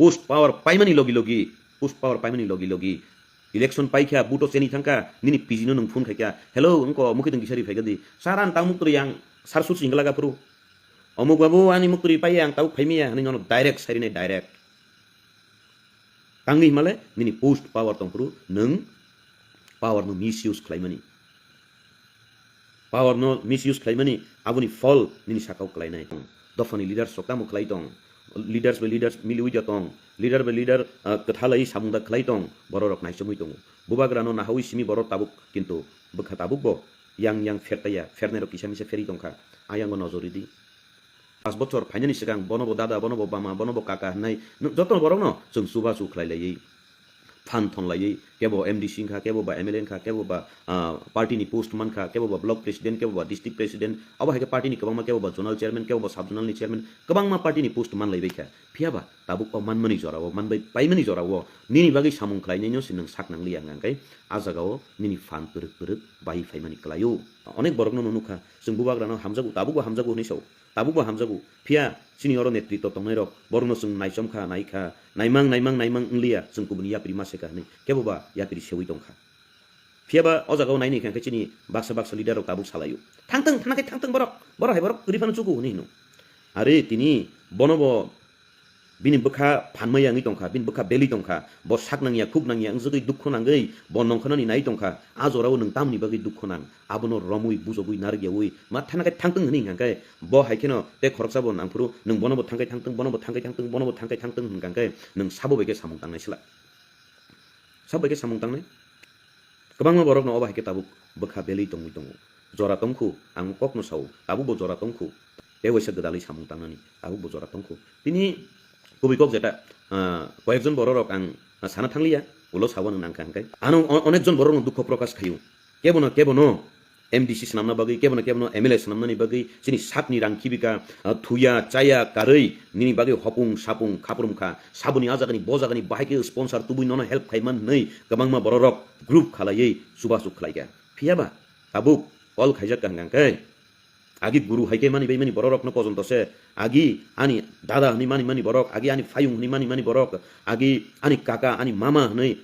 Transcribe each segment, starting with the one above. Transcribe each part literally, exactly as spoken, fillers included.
Post power paimani logi logi, post power paimani logi logi, election paikha, buto cheni thangkha, nini P G no nung phone khaikha, "Hello, wngko, mukhi tong kisari phaikha di." "Sir, ang tang muktri yang sar sur singla ga phuru. Omuk babu, ani muktri paiya, ang tabuk phaimiya," hwnwi nono direct sarinai, direct. Tangwi himale nini post power tongphuru nwng power no misuse khlaimani. Power no misuse khlaimani, aboni phol nini sakao khlainai. Dophani leaders rok tamo khlai tong? Leaders by leaders miliwi da tong. Leader by leader, ah, kwthalai samung da khlai tong. Borok rok naichomwi tongo. Bubagra no nahawi simi borok tabuk, kintu bwkha tabuk bo yang yang phertaiya, phernai rok kisa misa pherwi tongkha. Ayang o nojor ridi. Pas bochor phainani swkang bono bo dada, bono bo bama, bono bo kaka hwnwi nwng joto borokno chwng chubachu khlai laiwi, phan thong laiwi, kebo M D C wngkha, kebo ba M L A wngkha, kebo ba, ah, party ni post mankha, kebo ba block president, kebo ba district president, abo hai khe party ni kwbangma, kebo ba zonal chairman, kebo ba sub zonal ni chairman, kwbangma party ni post man laibaikha. Phiya ba tabuk o manmani jora o, manbai paimani jora o nini bagwi samung khlainaino se nwng sak nangliya hwnka hwnkhe, a jaga o nini phan twrwk twrwk bai phaimani kwlai o. Onek borokno no nukha, chwng bubagrano hamjago, tabuk bo hamjago hwnwi sao. Tabuk bo hamjago. Phiya chini oro netritw tongnai rok, borokno chwng naichom kha, nai kha, naimang, naimang, naimang wngliya, chwng kubuni yapri ma se kha hwnwi, kebo ba yapri sewi tong kha. Phiya ba o jaga o naini kha khe chini baksa baksa leader rok tabuk salaio. "Thangtwng, thana khe thangtwng borok, borok hai borok kwrwi phano chugo," hwnwi hino. Are tini bono bo bini bwkha phanmaya wngwi tong kha, bini bwkha belwi tong kha, bo sak nangya, khuk nangya, wng jagwi dukho nangwi bo nongkhornani nai tong kha. A jorao nwng tamni bagwi dukho nang? Abono romwi, bujogwi, narwkyawi ma thana khe thangtwng hwnwi hwnkha khe, bo hai kheno tei khoroksa bo nangphuru, nwng bono bo thangkai thangtwng, bono bo thangkai thangtwng, bono bo thangkai thangtwng hwnkha khe, nwng sabo bai khe samung tangnai sla? Sabo bai khe samung tangnai? Kwbangma borokno obo hai khe tabuk bwkha belwi tongwi tongo. Jora tongkhu, ang kokno sao, tabuk bo jora tongkhu. Tei waisa gwdalwi samung tangnani, tabuk bo jora tongkhu. Tini kubui kok jeta, ah, koyekjon bororok ang sana thangliya, ulo sao nang nangkha hwnkhe. Ano o-, onekjon borokno dukho prokash khaio. Kebono, kebono M D C swnamna bagwi, kebono, kebono M L A swnamnani bagwi, chini sakni rang khibika, ah, thuya, chaya, karwi, nini bagwi hopung, sapung, khaprum kha. Saboni a jagani, bo jagani bahai khe sponsor tubui nono help khai man hwnwi kwbangma bororok group khalaiwi chubachu khlaikha. Phiya ba tabuk call khaijak kha hwnkha khe, agi guru hai khe mani bai mani bororokno pojonto se, agi ani dada hwnwi mani mani borok, agi ani phayung hwnwi mani mani borok, agi ani kaka, ani mama hwnwi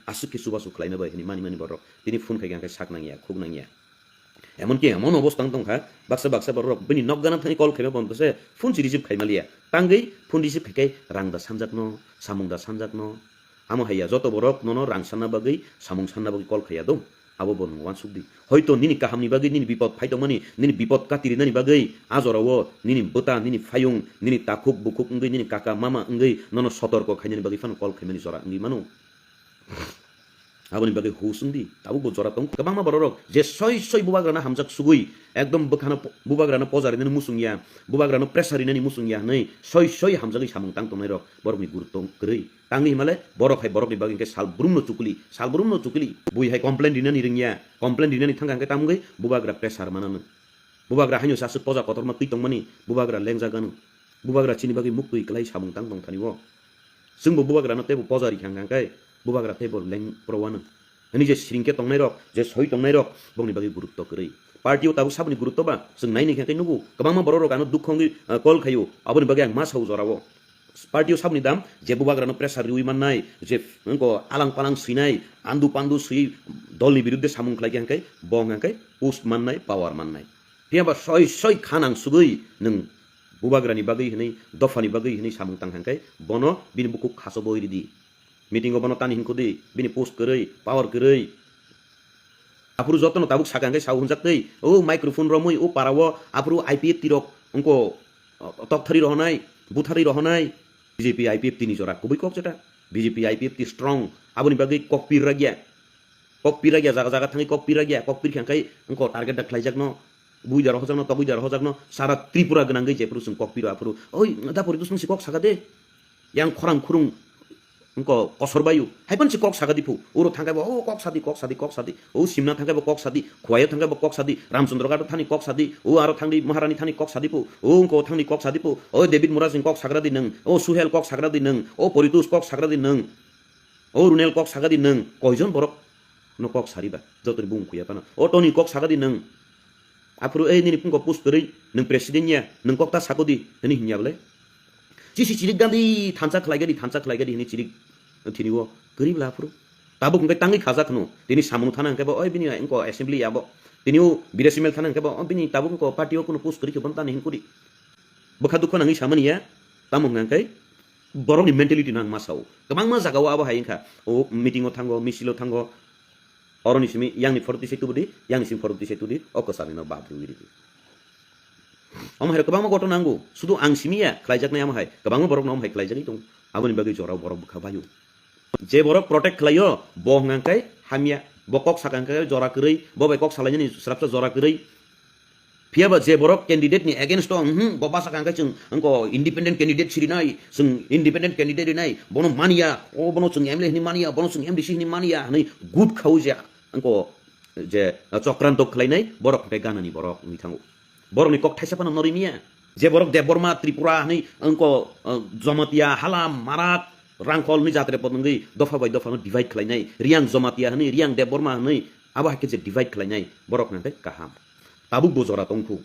aswk khe chubachu khlaina bai hwnwi mani mani borok. Tini phone khai khe ang khe sak nangya, khuk nangya. Emonki emon obostha wng tongkha, baksa baksa borok bini nok gana thani call khaima pojonto se phone si receive khaima liya. Tangwi phone receive khai khe rang da sanjakno, samung da sanjakno. Amo haiya joto borok nono rang sanna bagwi, samung sanna bagwi call khaiya dong. Abo bo nwng uansuk di. Hoito nini kahamni bagwi, nini bipod phai tongmani, nini bipod katirinani bagwi, a jorao nini bwta, nini phayung, nini takhuk bukhuk wngwi, nini kaka mama wngwi nono sotorko khainani bagwi phano call khaimani jora wngwi mano. Aboni bagwi hus wng di, tabuk bo jora tong. Kwbangma bororok je soi soi bubagrano hamjak sugui, ekdom bwkhano po-, bubagrano poja rinani muchung ya, bubagrano pressure rinani muchung ya hwnwi soi soi hamjagwi samung tang tongnai rok borokni gurutto kwrwi. Tangwi himale borok hai borokni bagwi hwnkhe sal brumno chukuli, sal brumno chukuli. Bui hai complain rinani ringya, complain rinani thangkha hwnkhe tamungwi bubagra pressure manano. Bubagra haino se aswk poja kotorma twi tongmani, bubagra lengjak gano. Bubagra chini bagwi muktwi kwlai samung tang tong thani o. Chwngbo bubagrano teibo poja ri khang khang khe, bubagra teibo leng pro wano. Hwnwi je siring khe tongnai rok, je soi tongnai rok, bongni bagwi gurutto kwrwi. Party o tabuk saboni gurutto ba, chwng naini khe nugo. Kwbangma borok rok ano dukho wngwi, ah, call khaio, aboni bagwi ang ma sao jorao. Party o saboni dam, je bubagrano pressure riwi mannai, je wngko alang palang swinai, andu pandu swi dolni biruddhe samung khlai khe hwnkhe, bo hwnkhe post mannai, power mannai. Phiya ba soi soi kha nang sugwi nwng bubagrani bagwi hwnwi, dophani bagwi hwnwi samung tang hwnkhe, bono bini bukhuk khasoboi ridi. Meeting o bono tani hinkhudi, bini post kwrwi, power kwrwi. Aphuru jotono tabuk saka hwnkhe sao hwnjaktwi, o microphone romwi, o para o, aphuru I P F T rok wngko, o, tokthari rohonai, buthari rohonai. B J P I P F T ni jora kubui kok jeta. B J P I P F T strong, aboni bagwi kok pir ragya. Kok pir ragya, jaga jaga thangwi kok pir ragya, kok pir khe hwnkhe wngko target da khlaijakno. Bui da rohojakno, togwi da rohojakno, sara Tripura gwnangwi jephuru chwng kok piro aphuru, "Oi, da pori dusmung si kok saka de. Yang khorang khurung wngko kosor bayu. Haiphano si kok saka di phu. Uro thangkhe bo, o kok sadi, kok sadi, kok sadi. O Simna thangkhe bo kok sadi, Khowai o thangkhe bo kok sadi, Ramchandra Ghat o thani kok sadi, o aro thangdi Maharani thani kok sadi phu. O wngko thangdi kok sadi phu. O David Murasing kok sakra di nwng. O Suhel kok sakra di nwng. O Poritus kok sakra di nwng." O Runel kok saka di nwng, koijon borok no kok sari ba, jotoni bumung khuya phano. O Tony kok saka di nwng, aphuru ei nini phungko post kwrwi, nwng president ya, nwng kok ta sako di, hwnwi hinya bwle. Chisi chirik gadi thansa khlai gadi thansa khlai gadi hini chirik thini o kwrwi bla phuru. Tabuk hwnkhe tangwi khajak khno. Tini samung thana hwnkhe bo oi bini engko assembly abo. Tini o birasimel thana hwnkhe bo oi bini tabuk engko party o kuno post kwrwi khe bon tani hinkuri. Bwkha dukho nangwi samani ya. Tamo hwnkhe borokni mentality nang ma sao. Kwbangma jagao abo hai wngkha. O meeting o thango, misil o thango. Oroni simi yangni photo tisai tubudi, yangni simi photo tisai tudi, o kwcharnino bad rwi ridi. Omo hai kwbangma gotona nango, sudu ang simi ya khlaijaknai amo hai, kwbangma borokno omo hai khlaijagwi tongo. Aboni bagwi jorao borok bwkha baio. Je borok protect khlaio, bo hwnkha khe hamya, bo kok sakha khe jora kwrwi, bo bai kok salainani srapsa jora kwrwi. Phiyaba je borok candidate ni against o, mhm, bo basa kha khe chwng angko independent candidate sirinai, chwng independent candidate rinai, bono mania, o bono chwng M L A hini mania, bono chwng M D C hini mania, hwnwi good khao je angko je chokranto khlainai, borok hwnkhe ganani borok wngwi thango. Borokni kok thaisa phano norwi miya. Je borok Debbarma, Tripura hwnwi angko, uh, Jamatia, Hala, Marak, Rangkhol hwnwi jatre pod wngwi dopha bai dopha no divide khlainai, Riyang Jamatia hwnwi, Riyang Debbarma hwnwi, abo hai khe je divide khlainai, borok hwnkhe kaham. Tabuk bo jora tongkhu.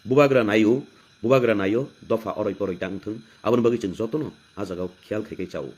Bubagra naio, bubagra naio, dopha oroi poroi ta wngthung. Aboni bagwi chwng jotono a jagao khiyal khai khai chao.